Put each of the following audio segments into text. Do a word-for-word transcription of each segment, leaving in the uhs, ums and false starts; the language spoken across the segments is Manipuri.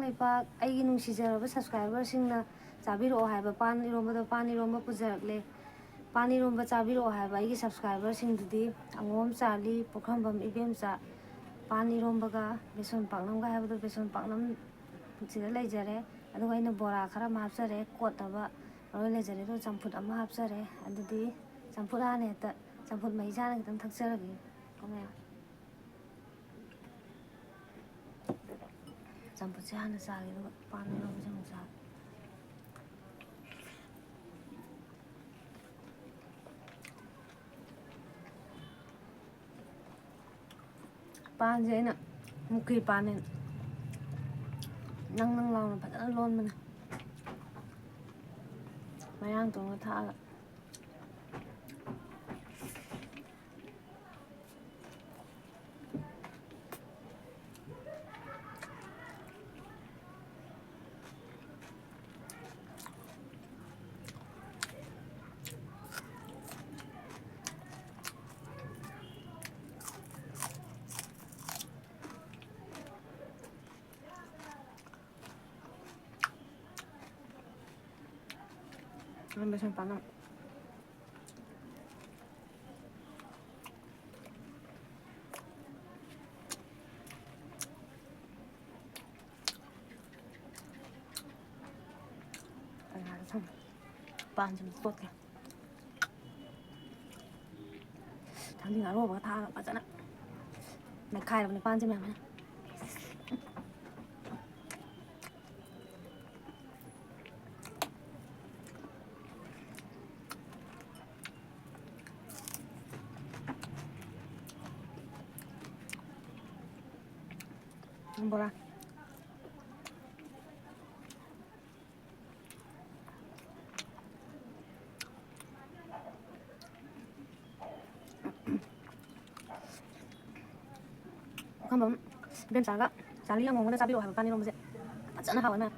ꯂꯩꯄꯥꯛ, ꯑꯩꯒꯤ ꯅꯨꯡꯁꯤꯖꯔꯕ subscriberꯁꯤꯡꯅ ꯆꯥꯕꯤꯔꯛꯑꯣ ꯍꯥꯏꯕ ꯄꯥꯟ ꯏꯔꯣꯝꯕꯗꯣ, ꯄꯥꯟ ꯏꯔꯣꯝꯕ ꯄꯨꯖꯔꯛꯂꯦ꯫ ꯄꯥꯟ ꯏꯔꯣꯝꯕ ꯆꯥꯕꯤꯔꯛꯑꯣ ꯍꯥꯏꯕ ꯑꯩꯒꯤ subscriberꯁꯤꯡꯗꯨꯗꯤ ꯑꯉꯣꯝ ꯆꯥꯔꯂꯤ, ꯄꯨꯈ꯭ꯔꯝꯕꯝ ꯏꯕꯦꯝꯆꯥ, ꯄꯥꯟ ꯏꯔꯣꯝꯕꯒ ꯕꯦꯁꯣꯟ ꯄꯥꯛꯅꯝꯒ ꯍꯥꯏꯕꯗꯣ, ꯕꯦꯁꯣꯟ ꯄꯥꯛꯅꯝ ꯁꯤꯗ ꯂꯩꯖꯔꯦ꯫ ꯑꯗꯨꯒ ꯑꯩꯅ ꯕꯣꯔꯥ ꯈꯔ ꯑꯃ ꯍꯥꯞꯆꯔꯦ, ꯀꯣꯠꯅꯕ ꯂꯣꯏ ꯂꯩꯖꯔꯦ꯫ ꯑꯗꯨꯒ ꯆꯝꯐꯨꯠ ꯑꯃ ꯍꯥꯞꯆꯔꯦ꯫ ꯑꯗꯨꯗꯤ ꯆꯝꯐꯨꯠ ꯍꯥꯟꯅ ꯍꯦꯛꯇ, ꯆꯝꯐꯨꯠ ꯃꯍꯤꯁꯦ ꯍꯥꯟꯅ ꯈꯤꯇꯪ ꯊꯛꯆꯔꯒꯦ꯫ ꯀꯣ ꯃꯌꯥꯝ꯫ ꯆꯝꯐꯨꯠꯁꯦ ꯍꯥꯟꯅ ꯆꯥꯒꯦ, ꯑꯗꯨꯒ ꯄꯥꯟ ꯏꯔꯣꯟꯕꯁꯦ ꯑꯃꯨꯛ ꯆꯥꯒꯦ꯫ ꯄꯥꯟꯁꯦ ꯑꯩꯅ ꯃꯨꯀꯤ ꯄꯥꯟꯅꯦ, ꯅꯪ ꯅꯪ ꯂꯥꯎꯅ ꯐꯖꯅ ꯂꯣꯟꯕꯅꯦ, ꯃꯌꯥꯡ ꯇꯣꯟꯒ ꯊꯥꯛꯑꯒ꯫ ꯕꯦꯁꯣꯟ ꯄꯥꯛꯅꯝ꯫ ꯄꯥꯟꯁꯤꯃ ꯇꯣꯠꯀꯦ꯫ ꯊꯥꯡꯖꯤꯡ ꯑꯔꯣꯕꯒ ꯊꯥꯛꯑꯒ ꯐꯖꯅ ꯅꯩꯈꯥꯏꯔꯕꯅꯦ ꯄꯥꯟꯁꯦ ꯃꯌꯥꯝ ꯍꯥꯏꯅ꯫ ꯕꯣꯔꯥ꯫ ꯄꯨꯈꯝꯕꯝ ꯏꯕꯦꯝꯆꯥꯒ ꯆꯥꯔꯂꯤ ꯑꯉꯣꯝꯒꯅ ꯆꯥꯕꯤꯔꯛꯑꯣ ꯍꯥꯏꯕ ꯄꯥꯟ ꯏꯔꯣꯝꯕꯁꯦ꯫ ꯐꯖꯅ ꯍꯥꯎꯋꯦ ꯃꯌꯥꯝ꯫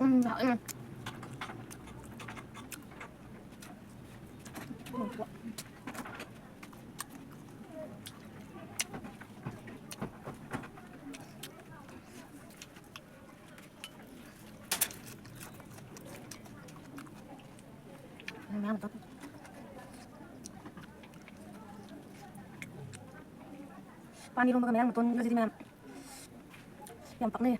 ꯎꯝ, ꯎꯝ꯫ ꯃꯌꯥꯝ ꯑꯝꯇ ꯄꯥꯟ ꯏꯔꯣꯝꯕꯒ ꯃꯌꯥꯡ ꯃꯇꯣꯟꯒꯁꯤꯗꯤ ꯃꯌꯥꯝ ꯌꯥꯝ ꯄꯛꯅꯩ꯫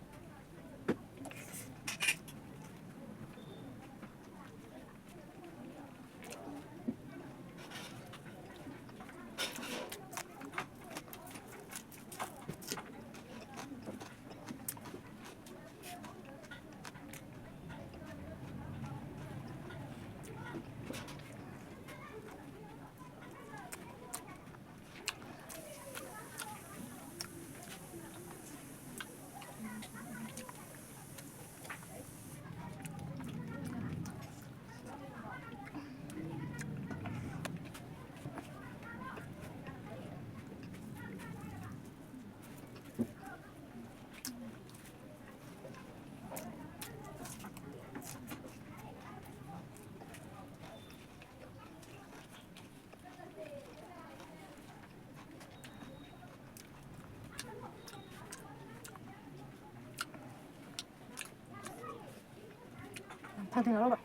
ꯊꯥꯡꯖꯤꯡ ꯉꯧꯔꯒ꯫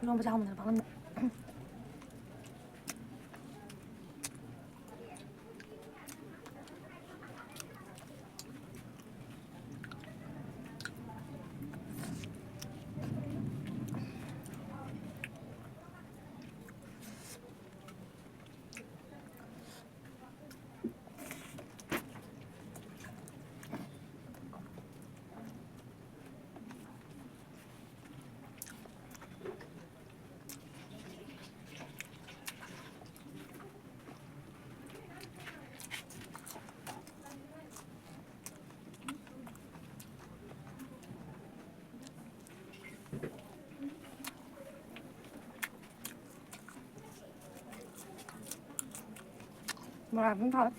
ꯏꯔꯣꯝꯕꯁꯦ ꯍꯥꯎꯃꯟꯗꯅ ꯄꯥꯛꯅꯝꯗ꯫ ꯕꯣꯔꯥ ꯑꯗꯨꯝ ꯊꯥꯎ꯫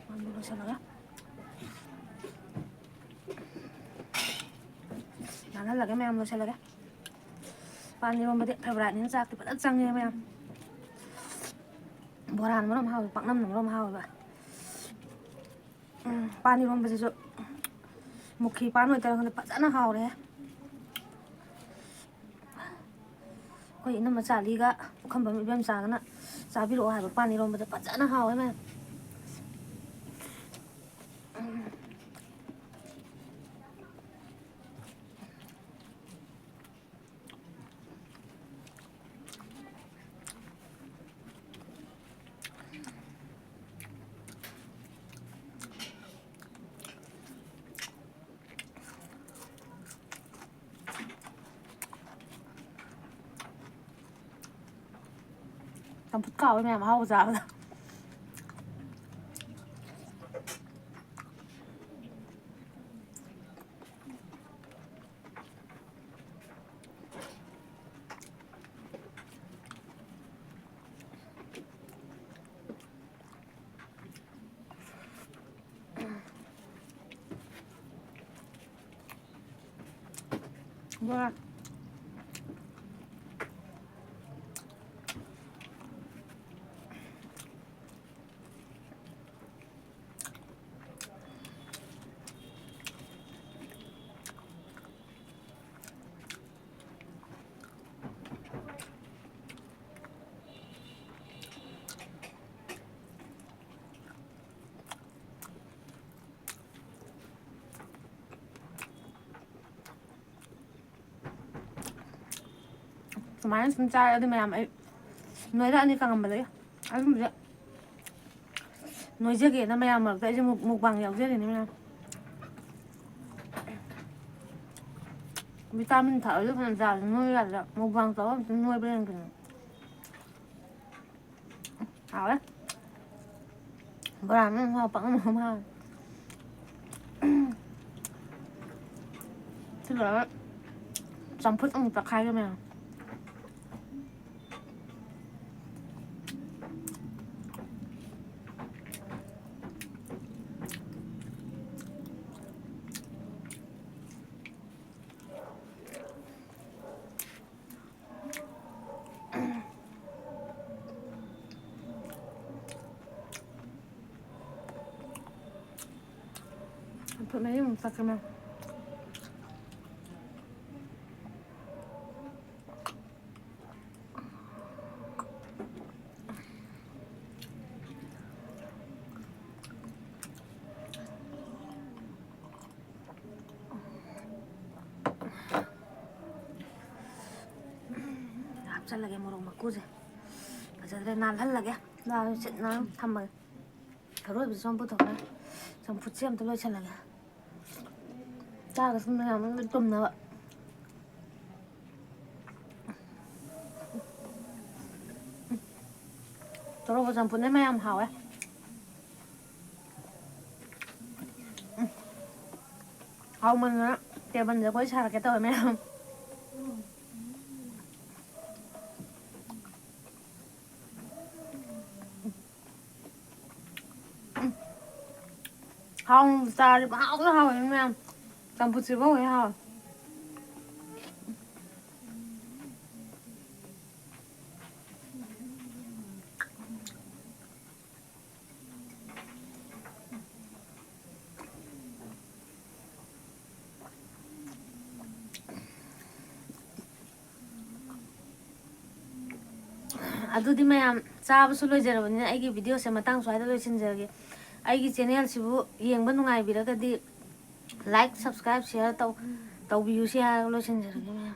ꯃꯌꯥꯝꯗꯣ ꯂꯣꯏꯁꯤꯜꯂꯒ ꯅꯥꯜꯍꯜꯂꯒꯦ, ꯃꯌꯥꯝ ꯂꯣꯏꯁꯤꯜꯂꯒꯦ꯫ ꯄꯥꯟ ꯏꯔꯣꯝꯕꯗꯤ favouriteꯅꯤꯅ ꯆꯥꯛꯇꯤ ꯐꯖꯅ ꯆꯪꯉꯦ ꯃꯌꯥꯝ꯫ ꯕꯣꯔꯥꯅ ꯃꯔꯣꯝ ꯍꯥꯎꯋꯤ, ꯄꯥꯛꯅꯝꯅ ꯃꯔꯣꯝ ꯍꯥꯎꯋꯤꯕ꯫ ꯎꯝ, ꯄꯥꯟ ꯏꯔꯣꯝꯕꯁꯤꯁꯨ ꯃꯨꯈꯤ ꯄꯥꯟ ꯑꯣꯏꯗꯣꯏꯔꯥ ꯈꯪꯗꯦ, ꯐꯖꯅ ꯍꯥꯎꯔꯦ꯫ ꯑꯩꯈꯣꯏ ꯏꯅꯝꯃ ꯆꯥꯂꯤꯒ ꯄꯨꯈꯝꯕꯝ ꯏꯕꯦꯝꯆꯥꯒꯅ ꯆꯥꯕꯤꯔꯛꯑꯣ ꯍꯥꯏꯕ ꯄꯥꯟ ꯏꯔꯣꯝꯕꯗꯣ ꯐꯖꯅ ꯍꯥꯎꯋꯦ ꯃꯌꯥꯝ꯫ ꯆꯝꯐꯨꯠ ꯀꯥꯎꯋꯦ ꯃꯌꯥꯝ ꯑꯍꯥꯎꯕ ꯆꯥꯕꯗ꯫ ꯕꯣꯔꯥ꯫ ꯁꯨꯃꯥꯏꯅ ꯁꯨꯝ ꯆꯥꯔꯗꯤ ꯃꯌꯥꯝ ꯑꯩ ꯅꯣꯏꯔꯛꯑꯅꯤ ꯀꯪꯉꯝꯕꯗꯒꯤ꯫ ꯑꯗꯨꯝꯕꯁꯦ ꯅꯣꯏꯖꯒꯦꯅ ꯃꯌꯥꯝ ꯃꯔꯛꯇ ꯑꯩꯁꯦ ꯃꯨꯛ-, ꯃꯨꯛꯕꯥꯡ ꯌꯥꯎꯖꯔꯤꯅꯦ ꯃꯌꯥꯝ꯫ ꯚꯤꯇꯥꯃꯤꯟ ꯊꯛꯑꯁꯨ ꯐꯅ ꯆꯥꯔꯁꯨ ꯅꯣꯏ ꯌꯥꯗ꯭ꯔꯥ? ꯃꯨꯛꯕꯥꯡ ꯇꯧꯔ ꯑꯝꯇ ꯅꯣꯏꯕ꯭ꯔꯥ ꯌꯦꯡꯒꯦ꯫ ꯍꯥꯎꯋꯦ꯫ ꯕꯣꯔꯥ ꯃꯅꯨꯡ ꯍꯥꯎ ꯄꯥꯛꯅꯝ ꯑꯃ ꯍꯥꯎꯋꯦ꯫ ꯁꯤ ꯂꯣꯏꯔꯒ ꯆꯝꯐꯨꯠ ꯑꯃꯨꯛ ꯇꯛꯈꯥꯏꯒꯦ ꯃꯌꯥꯝ꯫ ꯆꯝꯐꯨꯠ ꯃꯍꯤ ꯑꯃꯨꯛ ꯊꯛꯀꯦ ꯃꯌꯥꯝ꯫ ꯍꯥꯞꯆꯜꯂꯒꯦ ꯃꯣꯔꯣꯛ ꯃꯀꯨꯁꯦ꯫ ꯐꯖꯗ꯭ꯔꯦ, ꯅꯥꯜꯍꯜꯂꯒꯦ꯫ ꯅꯥꯜꯂ ꯁꯤꯠ ꯅꯥꯟꯅ ꯊꯝꯃꯒꯦ꯫ ꯑꯔꯣꯏꯕꯁꯨ ꯑꯃ ꯄꯨꯊꯣꯛꯈ꯭ꯔꯦ꯫ ꯆꯝꯐꯨꯠꯁꯦ ꯑꯝꯇ ꯂꯣꯏꯁꯜꯂꯒꯦ꯫ ꯆꯥꯒꯁꯨ ꯃꯌꯥꯝ ꯑꯃ ꯂꯣꯏ ꯇꯨꯝꯅꯕ꯫ ꯇꯣꯔꯣꯕꯣꯠ ꯆꯝꯐꯨꯠꯅꯦ ꯃꯌꯥꯝ, ꯍꯥꯎꯋꯦ꯫ ꯎꯝ꯫ ꯍꯥꯎꯃꯟꯗꯅ ꯇꯦꯕꯜ ꯖꯒꯣꯏ ꯁꯥꯔꯛꯀꯦ ꯇꯧꯋꯦ ꯃꯌꯥꯝ꯫ ꯎꯝ꯫ ꯍꯥꯎꯅ ꯆꯥꯔꯗꯤ ꯄꯪꯍꯥꯎꯗ ꯍꯥꯎꯋꯦ ꯃꯌꯥꯝ꯫ ꯆꯝꯐꯨꯠꯁꯤꯐꯥꯎ ꯍꯦꯛ ꯍꯥꯎꯋꯦ꯫ ꯑꯗꯨꯗꯤ ꯃꯌꯥꯝ, ꯆꯥꯕꯁꯨ ꯂꯣꯏꯖꯔꯕꯅꯤꯅ ꯑꯩꯒꯤ ꯚꯤꯗꯤꯑꯣꯁꯦ ꯃꯇꯥꯡ ꯁ꯭ꯋꯥꯏꯗ ꯂꯣꯏꯁꯤꯟꯖꯔꯒꯦ꯫ ꯑꯩꯒꯤ ꯆꯦꯅꯦꯜꯁꯤꯕꯨ ꯌꯦꯡꯕ ꯅꯨꯡꯉꯥꯏꯕꯤꯔꯒꯗꯤ like, subscribe, share ꯇꯧ-, ꯇꯧꯕꯤꯌꯨ꯫ ꯁꯤ ꯍꯥꯏꯔꯒ ꯂꯣꯏꯁꯤꯟꯖꯔꯒꯦ ꯃꯌꯥꯝ꯫